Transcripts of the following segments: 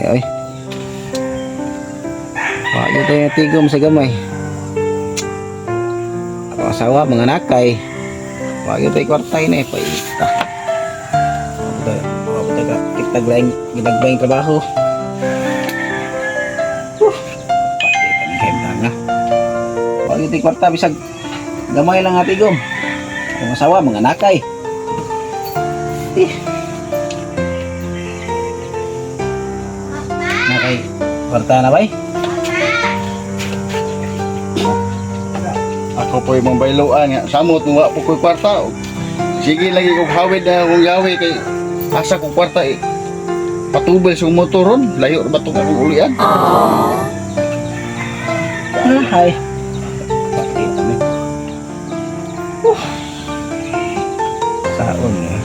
Ay. Wa gyud tayo tigom sa gamay. Ako asawa mga nakay. Wa gyud tayo kwarta ini paita. Wa ta ka kitag laing ginagbayng trabaho. Huh. Paita ni kay nga. Wa gyud tayo kwarta bisag gamay lang nga tigom. Akong asawa mga nakay. Eh. Nakay kwarta na bay? Ako po yung bayloan nga. Samot mo wa po ko'y kwarta. Sige lagi kong hawid na akong yawi kay asa kong kwarta eh. Patubel sa motor ron. Layo ra ba itong akong ulian? Hi. Pakita ni. Saon nga.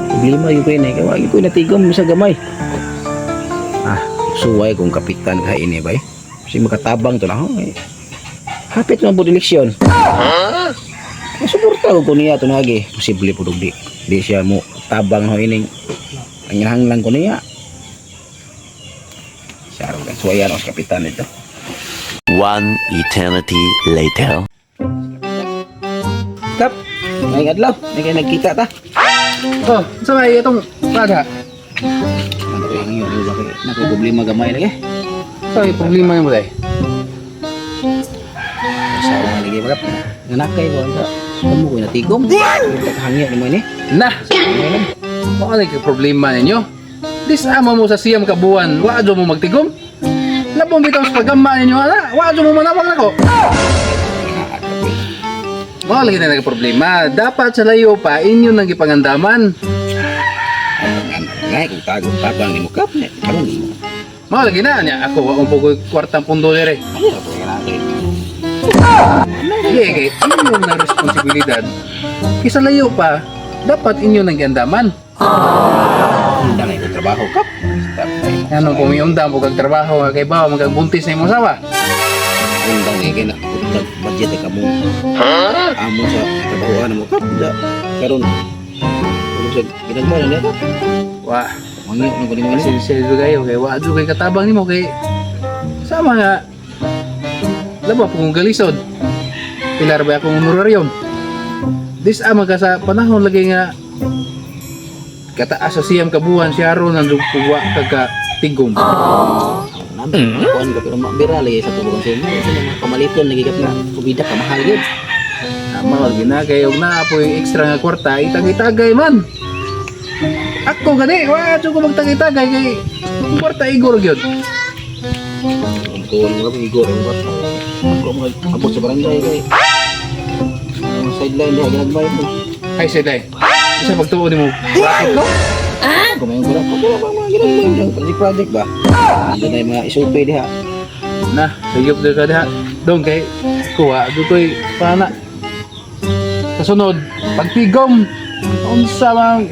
Problema yun ko yun eh. Kaya wag ko natigom sa gamay. Ah, suway kung kapitan ka ini bay. Kasi makatabang to na. Oh, eh. Hapit na po eleksyon. Ha? Suporta ko niya to nagi. Posible po di. Di siya mo tabang ho ining ang lang ko niya. Siya ron suwayan ang kapitan ito. One eternity later. Kap, ngayong adlaw, may kayo nagkita ta. Oh, sa may itong baga. Ano ko yung yun, bakit naku problema gamay lagi. Sa may problema mo dai. Asawa nga lagi kap. Nanakay ko ang kamu ko natigom. Hangyo ni mo ini. Na, mo ano kay problema ninyo? Dis ama mo sa siyam ka buwan, wa adyo mo magtigom. Labong bitaw sa pagama ninyo ana, wa adyo mo manawag nako. Mao lagi na problema. Dapat sa layo pa inyo nang gipangandaman. Ngay kung tago tabang ni mo kap ni. Karon Mao lagi na nya ako wa mo koy kwartang pundo dire. ano ra po nga kay. Sige kay inyo na responsibilidad. Kisa layo pa, dapat inyo nang giandaman. Undang ay trabaho kap. Ano kung iundam og kag trabaho nga kay bawa magagbuntis na imong asawa. Undang ni kay na utag budget ka mo. Amo sa trabahoan mo kap. Da karon. Ano sa ginagmay na niya kap. Wa, Mangyo na ko ni mo ini. pasensya jud kayo kay wa jud kay katabang nimo kay sama nga labo po kong galisod. Pilar ba akong honorarium? Dis ama ka sa panahon lagi nga kataas sa siyam ka buwan siya ron ang wa ka ka tigom. Kuan ka pero mabira lagi sa tubong sa inyo. Kasi mga pamaliton lagi kap nga kubida ka mahal gyud. Tama lagi na kay og naa po'y extra nga kwarta itagay-tagay man. Ako gani wa jud ko magtagay-tagay kay ang kwarta igor gyud. Ang tuon mo lang igor ang kwarta. Ako mga abot sa barangay kay. Ang sideline diha ginagmay mo. Ay siday. Sa pagtuo nimo. Bakit ko? Kumain ko lang ko ba mga ginagmay mo project project ba? Ando na yung mga isupe diha. Na, sayop ka diha. Dong kay kuha jud ko'y pana. Sa sunod, pagtigom unsa man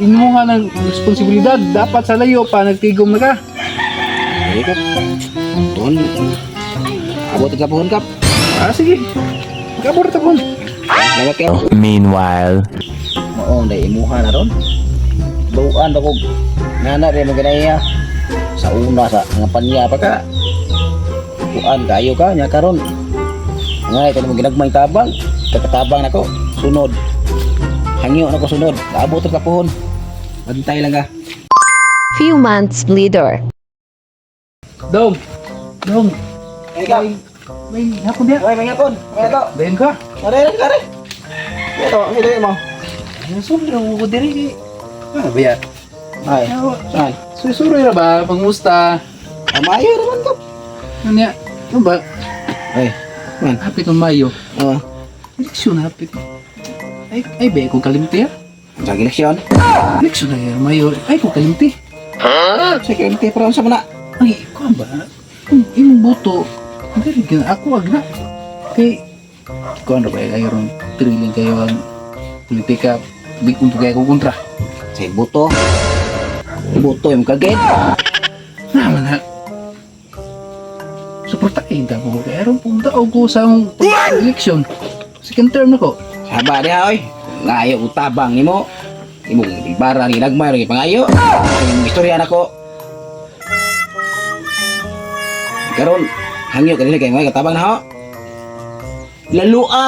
imuha ng responsibilidad dapat sa layo pa nagtigom na ka. Ay kap. Tuon. Abot sa puhon kap. Ah sige. Kabor ta pon. Salamat kap. Meanwhile. Mao day imuha na ron. Bawaan ba kog nana rin mo ginaya sa una sa nga panya pa ka. Kuan kayo ka nya karon. Nga ito mo ginagmay tabang, kakatabang nako sunod. Hangyo nako sunod, abot ra ka puhon. Bantay lang ka. Few months later. Dong. Dong. Ay ka. May hapon diha. Ay mangapon. May to. Dayon ka. Mare kare. Ito, ito mo. Sumdra ko diri kay. Ah, ba ya? Ay, saan? Susuroy ra ba pangmusta? Amayo ra man kap. Ano niya? Ano ba? Ay, man. Hapit ng Mayo. Oh, Eleksyon hapit. Ay, ay ba kung kalimti ha? sa eleksyon. Eleksyon na yan, Mayo. Ay, kung kalimti. Sa KMT pero unsa man na? Ay, kuan ba? Kung imong boto, diri gyud ako ag na. Kay kuan ra ba kayo ron thrilling kayo ang politika di kung kayo ko kontra. Sa boto. Boto yung kagit. Naman na. Suportahin ta mo kay aron pong daog ko sa akong election. Second term na ko. Haba diha oy. Ngayo utabang nimo. Imong bara ni nagmay rin pangayo. Imong istorya nako. Karon hangyo kanila kay mga katabang na ho. Lalua.